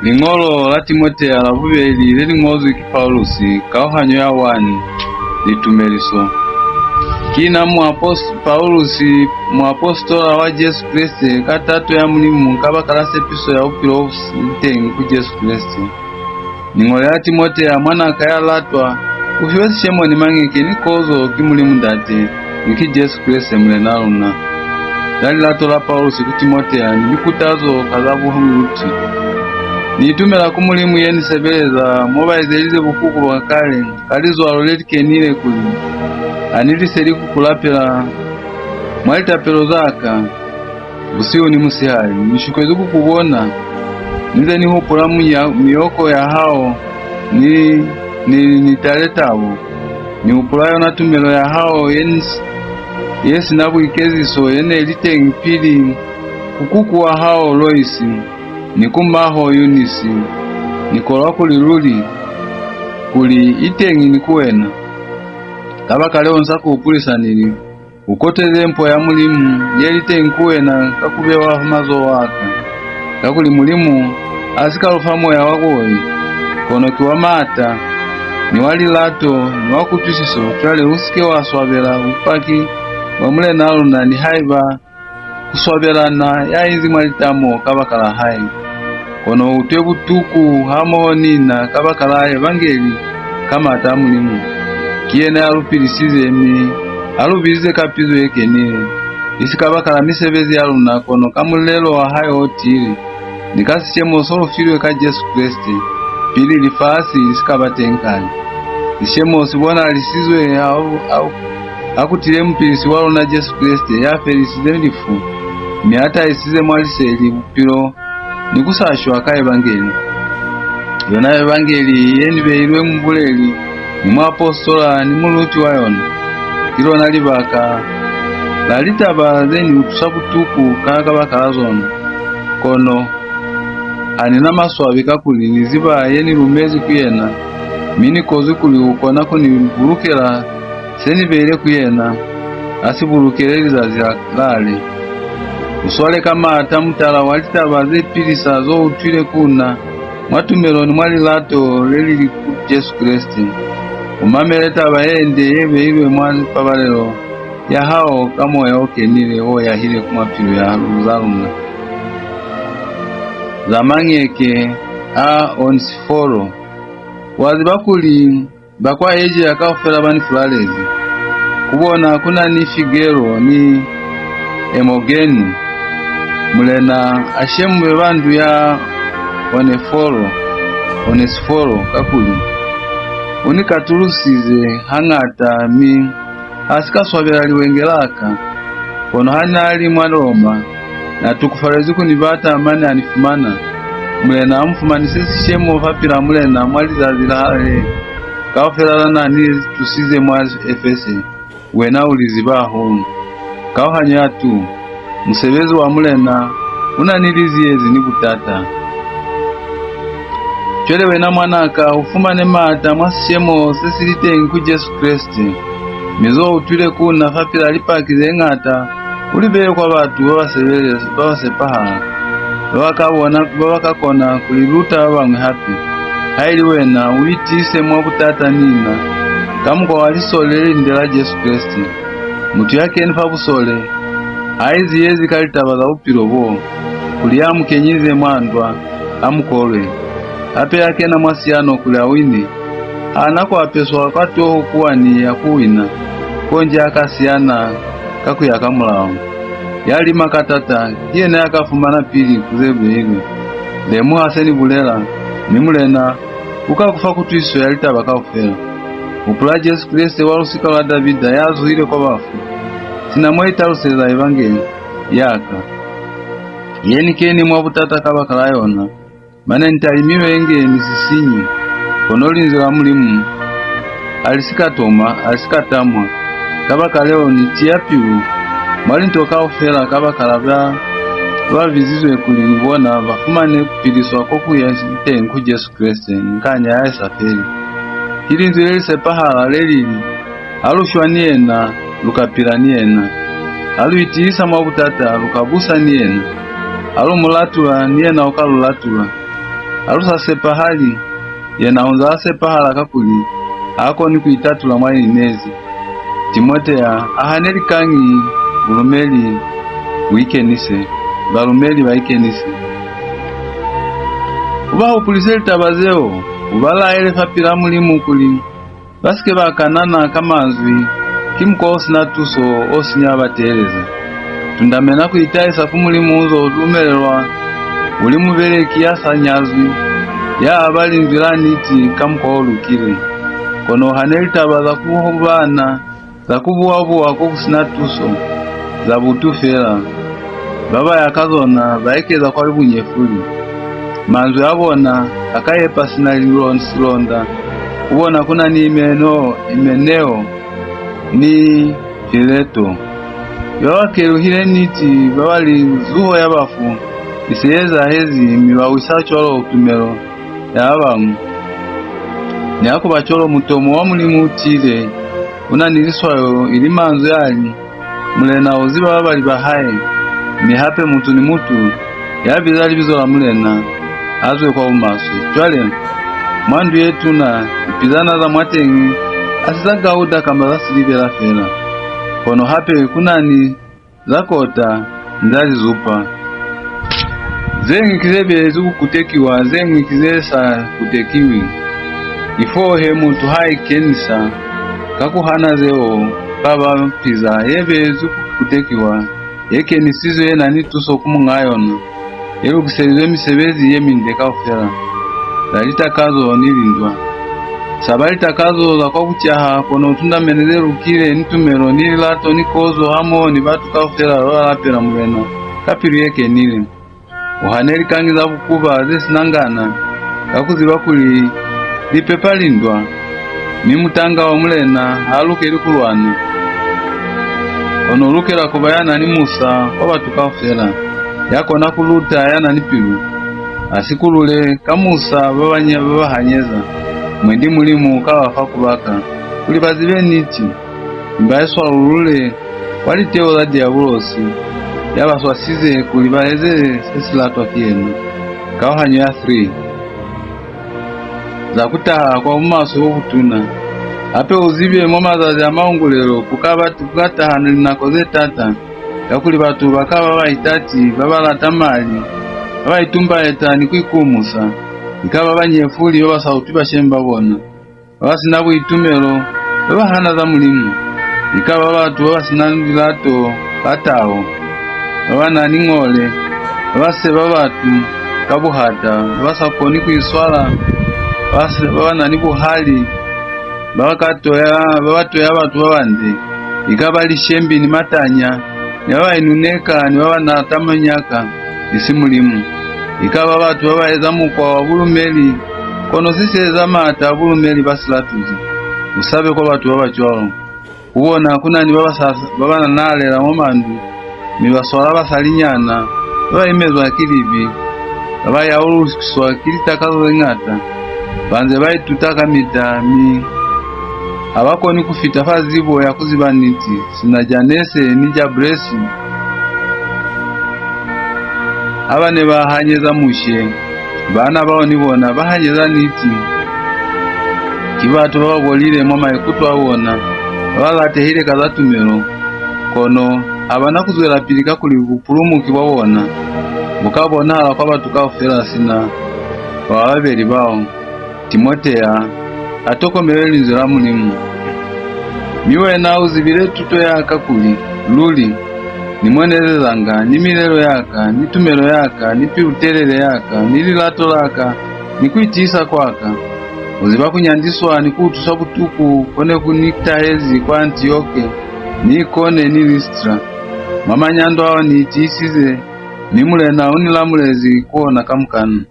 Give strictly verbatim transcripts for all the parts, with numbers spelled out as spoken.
Liñolo la Timotea la bubeli le li ñozwi ki Paulusi, kauhanyo ya one, litumeliso. Ki na muapost-, Paulusi, muapositola wa Jesu Kreste, ka tato ya Mulimu, kabakala sepiso ya bupilo bo bu si teñi ku Jesu Kreste. Ni ñolela Timotea, mwanaka ya latwa, u fiwe sishemo ni mañeke ni kozo ki Mulimu Ndate, ni ki Jesu Kreste Mulenaa luna. Ka lilato la Paulusi ku Timotea ni likutazo ka za buhuluti. Ni itumela ku Mulimu ye ni sebeleza mo ba ezelize bukuku bwa kale, ka lizwalo le li kenile, kuli ha ni liseli ku ku lapela mwa litapelo za ka busihu ni musihali. Ni shukwezi ku ku bona, ni nze ni hupula muya-, miyoko ya hao, ni, ni, ni tale tabo. Ni hupula yona tumelo ya hao ye ni s-, ye si na buikeziso ye ne li teñi pili ku kuku wa hao Loisi ni ku maho Yunisi. Ni kolwa kuli luli, kuli i teñi ni ku wena. Kabakaleo ni sa ku hupulisa ni li, u koteze mpo ya Mulimu ye li teñi ku wena ka ku bewa fa mazoho a ka. Kakuli Mulimu ha si ka lu fa moya wa koi, kono ki wa maata, ni wa lilato, ni wa kutwisiso. Cwale u si ke wa swabela bupaki bwa Mulenaa luna, nihaiba ku swabelana ya inzi mwa litamo kabakala hae. Kono u utwe butuku hamoho ni na kabakala Evangeli ka maata a Mulimu. Ki yena ya lu pilisize, mi a lu bizize ka pizo ye kenile, isi kabakala misebezi ya luna, kono ka mulelo wa hae o tiile, ni ka sishemo so lu filwe ka Jesu Kreste, pili lifasi li si ka ba teñi kale. Sishemo si bonalisizwe ha, ha, ha ku tile Mupilisi wa luna Jesu Kreste, ya felisize lifu, mi a tahisize mwa liseli bupilo ni ku sa shwa ka Evangeli. Yona Evangeli ye ni beilwe mubuleli ni muapositola ni muluti wa yona. Ki lona libaka la litaba ze ni utwisa butuku ka, kabakala zona. Kono ha ni na maswabi, kakuli ni ziba ye ni lumezi ku yena, mi ni kozwi kuli u kona ku ni bulukela se ni beile ku yena, a si bulukele lizazi la, lale. U swale ka maata mutala wa litaba ze pilisa zo utwile ku na, mwa tumelo ni mwa lilato le li li ku Jesu Kreste. U mamele taba ye nde ye beilwe mwa pabalelo ya hao ka Moya o Kenile o yahile ku mapilo ya lu-, za luna. Za mañeke a Onesiforo. Wa ziba kuli ba kwa Asia kaufela ba ni fulalezi. Ku bona ku na ni Figelo ni Emogeni. Mulena a shembe ba ndu ya Onefolo, Onesiforo, kakuli u ni katulusize hañata, mi ha si ka swabela liwenge la ka. Kono ha n'a li mwa Roma, n'a tukufalezwi ku ni bata, mane a ni fumana. Mulena a mu fumanise sishemo fapil'a Mulena mwa lizazi la hale kaufela la n'a ni tusize mwa Efese. Wena u li ziba hahulu. Kauhanyo ya two. Musebezi wa Mulena u na ni liziyezi ni butata. Cwale wena mwanaka, u fumane maata mwa sishemo se si li teñi ku Jesu Kreste, mi zo utwile ku na fapil'a lipaki ze ñata, u li beye kwa batu ba ba sebele-, ba ba sepahala, ba ba ka bona, ba ba ka kona ku li luta ba bañwi hape. Haili wena, u itiise mwa butata ni na, ka mukwa wa lisole le linde la Jesu Kreste. Mutu ya keni fa busole, ha iziyezi ka litaba za bupilo bo, kuli ya mu kenyize mwa ndwa, a mu kolwe. Hape ya kena mwa siyano kuli a wine, ha na ku apeswa kwa toho kuwani ya ku wina, konji a ka siyana ka ku ya ka mulao. Ya lima ka taata, ki yena ya ka fumana pili ku ze beilwe. Lemuha se ni bulela, mi Mulena u ka ku fa kutwisiso ya litaba kaufela. Hupula Jesu Kreste wa lusika lwa Davida ya zuhile kwa bafu, sina mo i taluseza Evangeli ya ka, ye ni keni mwa butata kabakala yona. Mane ni talimiwe inge ni sisinyi, kono Linzwi la Mulimu ha li si ka toma, ha li si ka tamwa. Kabakaleo, ni tiya pilu mwa linto kaufela, kabakala ba ba bizizwe kuli ni bona ba fumane ku piliswa ko ku ya teñi ku Jesu Kreste, ni kanya ya sa feli. Ki Linzwi le li sepahala le li li, Ha lu shwa ni yena, lu ka pila ni yena. Ha lu itiisa mwa butata, lu ka busa ni yena. Ha lu mu latula, ni yena u ka lu latula. ha lu sa sepahali, yena u nz'a sepahala kakuli ha koni ku itatula mwa inezi. Timotea a hane likañi, bulumeli bu ikenise, balumeli ba ikenise. U ba hupulise litaba zeo, u ba laele fapil'a Mulimu kuli ba si ke ba kanana ka manzwi, ki mukwa o si na tuso o sinya bateelezi. Tundamena ku itahisa ku Mulimu u nzo lumelelwa u li mubeleki ya sa nyazwi, ya aba linzwi la niti ka mukwa o lukile. Kono hane litaba za ku hobana, za ku buha-buha ko ku si na tuso, za butu fela. Ba ba ya ka zona ba ekeza kwa bunyefuli. Manzwi a bona a ka yepa sina lilo-, silonda. Ku bona ku na ni Himeno, Himeneo ni Fileto. Ba ba keluhile niti, ba ba li, zuho ya bafu i se i ezahezi, mi ba wisa cwalo tumelo ya ba bañwi. Nihakuba cwalo, mutomo wa Mulimu u tiile, u na ni liswayo, ili manzwi a li, Mulena u ziba babali ba hae, mi hape mutu ni mutu ya biza libizo la Mulena a zwe kwa bumaswe. Cwale, mwa ndu ye tuna, lipizana za mwateñi ha si za gauda kamba za silivera fela, kono hape ku na ni za kota ni za lizupa. Ze ñwi ki ze beezi ku kutekiwa, ze ñwi ki ze sa kutekiwi. Ifo he mutu ha ikenisa ka ku hana zeo, ka ba piza ye beezi ku kutekiwa, ye kenisizwe, ye na ni tuso ku muñ'a yona, ye lukiselizwe misebezi ye minde kaufela, za litakazo ni lindwa. Sa ba litakazo za kwa bucaha, kono u tundamene ze lukile, ni tumelo, ni lilato, ni kozo, hamoho ni batu kaufela ba ba lapela Mulena ka pilu ye kenile. U hane likañi za bukuba ze si na ngana, ka ku ziba kuli li pepa lindwa, mi mutanga wa Mulena ha lukeli ku lwana. Kono u lukela ku ba ya na ni musa kwa batu kaufela, ya kona ku luta, ya na ni pilu. A sikulule ka musa ba bañwi ba ba hanyeza, mwendi Mulimu u ka ba fa ku baka, kuli ba zibe niti, mi ba iswalulule kwa liteo za Diabulosi, ya ba swasize kuli ba eze se si latwa ki yena. Kauhanyo ya three. Za ku taha kwa bumaswe bo butuna. Hape u zibe, mwa mazazi a maungulelo ku ka ba, ku ka taha linako ze taata, kakuli batu ba ka ba baitati, ba ba lata mali, ba ba itumbaeta ni ku ikumusa, i ka ba banyefuli ba ba sa utwi bashemi ba bona, ba ba si na buitumelo, ba ba hana za Mulimu, i ka ba batu ba ba si na lilato, ba tao, ba ba na ni ñole, ba ba seba batu ka buhata, ba ba sa koni ku iswala, ba ba se, ba ba na ni buhali, ba ba ka toya, ba ba toya batu ba bande, i ka ba lishembi ni matanya, ni ba ba inuneka, ni ba ba nata manyaka, isi Mulimu. I ka ba batu ba ba eza mukwa wa bulumeli, kono si si eza maata a bulumeli ba si latuzi. U sabe kwa batu ba ba cwalo. Ku bona ku na ni ba ba sa, ba ba nanalela mwa mandu, mi ba swala basalinyana, ba ba imezwa ki libi, ba ba yaululiswa ki litakazo ze ñata, ba nze ba ituta kamita, mi ha ba koni ku fita fa zibo ya ku ziba niti, sina Janese ni Jabresi, ha ba ne ba hanyeza Mushe. Baana bao ni bona ba hanyeza niti. Ki batu ba ba bolile mwa maikuto a bona, ba ba latehile ka za tumelo, kono ha ba na ku zwelapili, kakuli bupulumuki bwa bona bu ka bonahala kwa batu kaufela sina bwa babeli bao. Timotea a tokomele linzwi la Mulimu. Mi wena u zibile tuto ya ka kuli, luli, ni mo ni ezezanga, ni milelo ya ka, ni tumelo ya ka, ni pilu-telele ya ka, ni lilato la ka, ni ku itiisa kwa ka. U ziba ku nyandiswa ni ku utwiswa butuku ko ne ku ni tahezi kwa Antioke, ni Ikone, ni Listra. Mwa manyando ao ni itiisize, mi Mulena u ni lamulezi ku ona kamukana.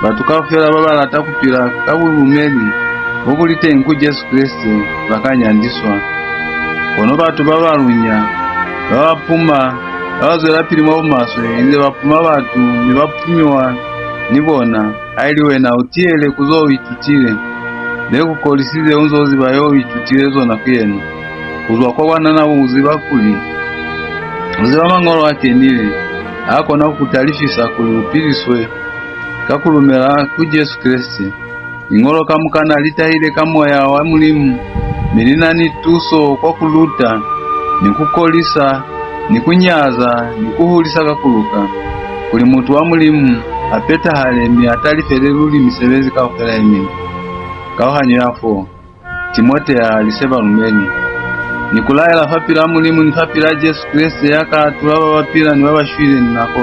Batu kaufela ba ba lata ku pila ka bulumeli bo bu li teñi ku Jesu Kreste ba ka nyandiswa. Kono batu ba ba lunya, ba ba puma, ba ba zwelapili mwa bumaswe, inze ba puma batu, mi ba pumiwa ni bona, haili wena u tiyele ku zo u itutile, ze ku kolisize u nzo ziba yo u itutile zona ku yena. Ku zwa kwa bwanana bo u ziba kuli, u ziba Mañolo a Kenile, a kona ku ku talifisa kuli u piliswe ka ku lumela ku Jesu Kreste. Liñolo kamukana li tahile ka moya wa Mulimu, mi li na ni tuso kwa ku luta, ni ku kolisa, ni ku nyaza, ni ku hulisa ka ku luka, kuli mutu wa Mulimu a petahale mi a talifele luli misebezi kaufela ye minde. Kauhanyo ya four. Timotea a lise balumeli. Ni ku laela fapil'a Mulimu ni fapil'a Jesu Kreste ya ka atula ba ba pila ni ba ba shwile, ni nako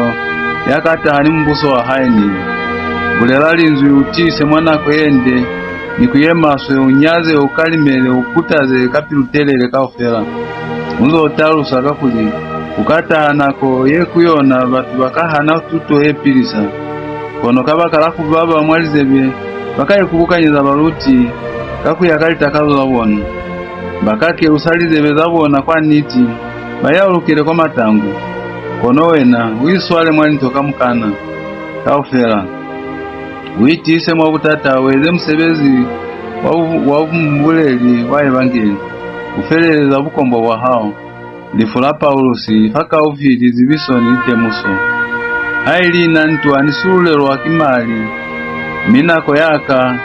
ya ka taha ni Mubuso wa hae, ni bulela linzwi, u tiise mwa nako ye nde ni ku ye maswe, u nyaze, u kalimele, u kutaze ka pilu-telele kaufela, u nzo talusa kakuli ku ka taha nako ye ku yona batu ba ka hana tuto ye pilisa. Kono kabakala ku baba mwa lizebe, ba ka ikubukanyeza baluti ka ku ya ka litakazo za bona. Ba ka kelusa lizebe za bona kwa niti, ba yaulukele kwa matangu. Kono wena, u iswale mwa linto kamukana kaufela. U itiise mwa butata, u eze musebezi wa bu-, wa mubuleli wa Evangeli, u feleleza bukombwa bwa hao. Lifu la Paulusi fakaufi, lizibiso ni temuso. Haili na ntwa ni sululelwa ki mali, mi nako ya ka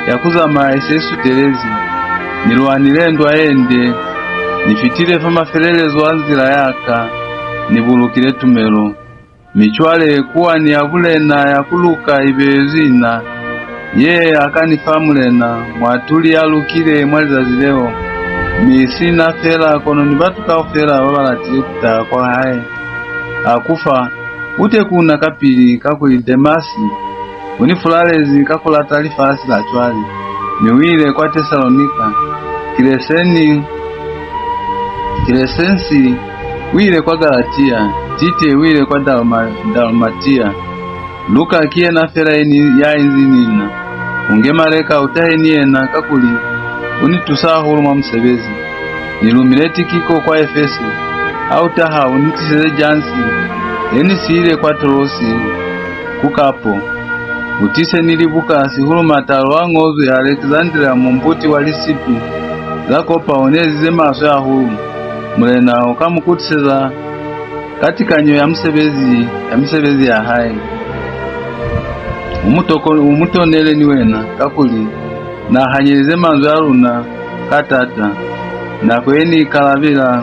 ya ku zamaya i se i sutelezi. Ni lwanile ndwa ye nde, ni fitile fa mafelelezo a nzila ya ka, ni bulukile tumelo. Mi cwale, kuwani ya bulena ya ku luka i beezwi na, ye a ka ni fa Mulena, muatuli ya lukile mwa lizazi leo, mi isi na fela, kono ni batu kaufela ba ba latile ku taha kwa hae. Ha ku fa, u te ku na kapili, kakuli Demasi u ni fulalezi ka ku lata lifasi la cwale, mi u ile kwa Tesalonika. Kileseni, Kilesensi u ile kwa Galatia, Tite u ile kwa Dalma-, Dalmatia. Luka ki yena fela ye ni, ya inzi ni na. U nge Mareka, u tahe ni yena, kakuli u ni tusa hahulu mwa musebezi. Ni lumile Tikiko kwa Efese. Ha u taha, u ni tiseze jansi ye ni siile kwa Tolosi ku Kapo. U tise ni libuka, sihulu matalo a ñozwi Alekisandria mumbuti wa lisipi za kopa u ni ezize maswe hahulu. Mulena u ka mu kutiseza ka tikanyo ya musebezi, ya misebezi ya hae. U mu toko-, u mu tonele ni wena, kakuli na hanyelize manzwi a luna ka taata. Nako ye ni ikalabela,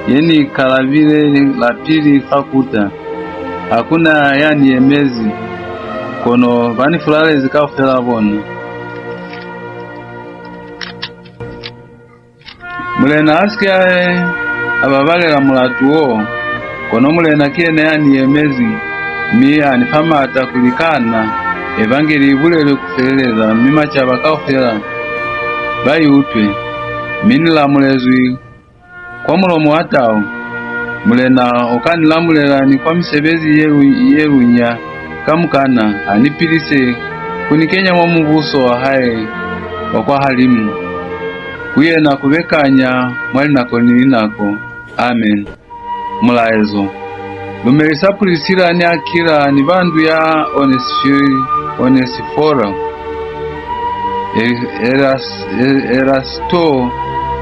ye ni ikalabile lapili fa kuta, ha ku na ya ni yemezi, kono ba ni fulalezi kaufela bona. Mulena a si ke a babalela mulatu wo, kono Mulena ki yena ya ni yemezi, mi a ni fa maata kuli ka na, Evangeli i bulelwe ku feleleza, mi macaba kaufela ba i utwe, mi ni lamulezwi kwa mulomo wa tau. Mulena u ka ni lamulela ni kwa misebezi ye lu-, ye lunya kamukana, a ni pilise, ku ni kenya mwa mubuso wa hae wa kwahalimu. Ku yena ku be kanya mwa linako ni linako. Amen. Mulaezo. Lumelisa Prisila ni Akila ni ba ndu ya Onesi-, Onesiforo. E-, Eras-, E-, Erasto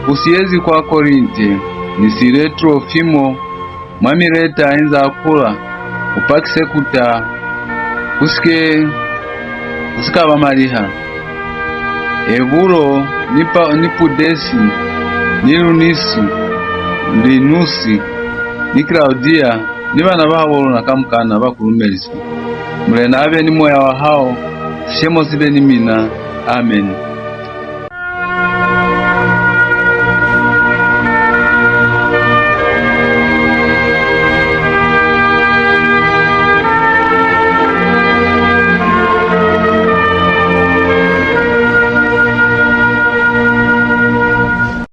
u siyezi kwa Korinte, ni siile Trofimo mwa Mileta inza a kula, u pakise kuta, ku si ke, ku si ka ba maliha. Ebulo, ni Pa-, ni Pudesi, ni Lunisi, Linusi, ni Klaudia, ni bana ba habo luna kamukana ba ku lumelisa. Mulena a be ni moya wa hao, sishemo si be ni mina. Amen.